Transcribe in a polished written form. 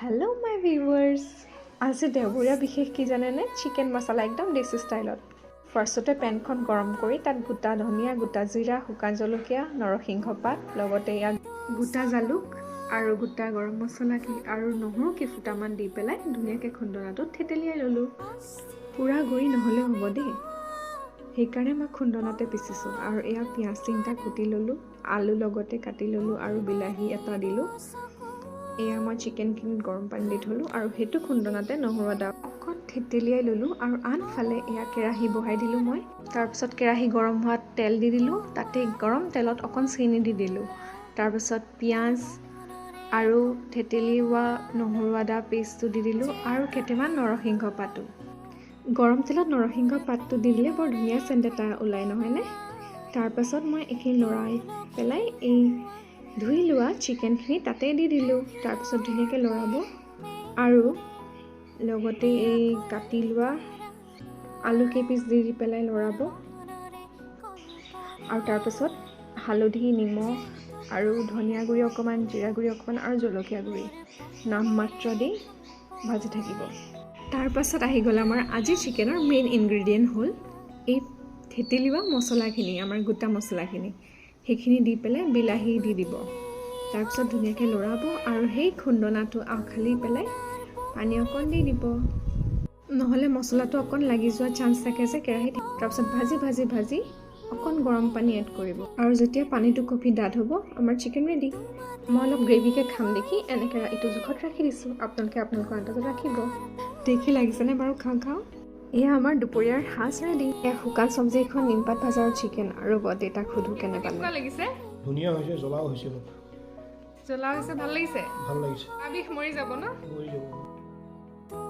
Hello' মাই viewers, আজি দেওবৰীয়া বিশেষ কি জানেনে? চিকেন মছলা একদম দেশী ষ্টাইলত। ফাৰ্ষ্টতে পেনখন গৰম কৰি তাত গোটা ধনিয়া, গোটা জিৰা, শুকান জলকীয়া, নৰসিংহ পাত, লগতে ইয়াত গোটা জালুক আৰু গোটা গৰম মছলা আৰু নহৰু কেইফুটামান দি পেলাই ধুনীয়াকৈ খুন্দনাটোত থেতেলিয়াই ল'লোঁ। পূৰা গুড়ি নহ'লেও হ'ব দেই, সেইকাৰণে মই খুন্দনাতে পিচিছোঁ। আৰু এয়া পিঁয়াজ 3টা কুটি ল'লোঁ, আলু লগতে কাটি ল'লোঁ আৰু বিলাহী এটা দিলোঁ। এয়া মই চিকেনখিনিত গৰম পানী দি থ'লোঁ আৰু সেইটো খুন্দনাতে নহৰু আদা অকণ থেতেলিয়াই ল'লোঁ। আৰু আনফালে এয়া কেৰাহী বহাই দিলোঁ মই। তাৰপিছত কেৰাহী গৰম হোৱাত তেল দি দিলোঁ, তাতে গৰম তেলত অকণ চেনি দি দিলোঁ। তাৰপিছত পিঁয়াজ আৰু থেতেলিওৱা নহৰু আদা পেষ্টটো দি দিলোঁ আৰু কেইটামান নৰসিংহ পাতো। গৰম তেলত নৰসিংহ পাতটো দি দিলে বৰ ধুনীয়া চেণ্ট এটা ওলায় নহয়নে? তাৰপাছত মই এইখিনি লৰাই পেলাই এই ধুই লোৱা চিকেনখিনি তাতে দি দিলোঁ। তাৰপিছত ধুনীয়াকৈ লৰাব আৰু লগতে এই কাটি লোৱা আলু কেইপিচ দি দি পেলাই লৰাব। আৰু তাৰপাছত হালধি, নিমখ আৰু ধনিয়া গুড়ি অকণমান, জিৰা গুড়ি অকণমান আৰু জলকীয়া গুড়ি নাম মাত্ৰ দি ভাজি থাকিব। তাৰপাছত আহি গ'ল আমাৰ আজি চিকেনৰ মেইন ইনগ্ৰেডিয়েণ্ট হ'ল এই থেতেলিওৱা মছলাখিনি, আমাৰ গোটা মছলাখিনি। সেইখিনি দি পেলাই বিলাহী দি দিব। তাৰপিছত ধুনীয়াকৈ লৰাব আৰু সেই খুন্দনাটো আওখালি পেলাই পানী অকণ দি দিব, নহ'লে মছলাটো অকণ লাগি যোৱা চান্স থাকে যে কেৰাহীত। তাৰপিছত ভাজি ভাজি ভাজি অকণ গৰম পানী এড কৰিব আৰু যেতিয়া পানীটো কফি ডাঠ হ'ব আমাৰ চিকেন ৰেডি। মই অলপ গ্ৰেভিকে খাম দেখি এনেকৈ এইটো জোখত ৰাখি দিছোঁ, আপোনালোকে আপোনালোকৰ আন্দাজত ৰাখিব। দেখি লাগিছেনে বাৰু? খাওঁ খাওঁ। এয়া আমাৰ দুপৰীয়াৰ সাজ ৰেডি। এয়া শুকান চব্জি এখন, নিমপাত ভাজা আৰু চিকেন। আৰু দেউতাক সোধো কেনে পালে। লাগিছে? ধুনীয়া হৈছে, জ্বলাও হৈছে অলপ। জ্বলা হৈছে, ভাল লাগিছে? ভাল লাগিছে। বিষ মৰি যাব ন? মৰি যাব।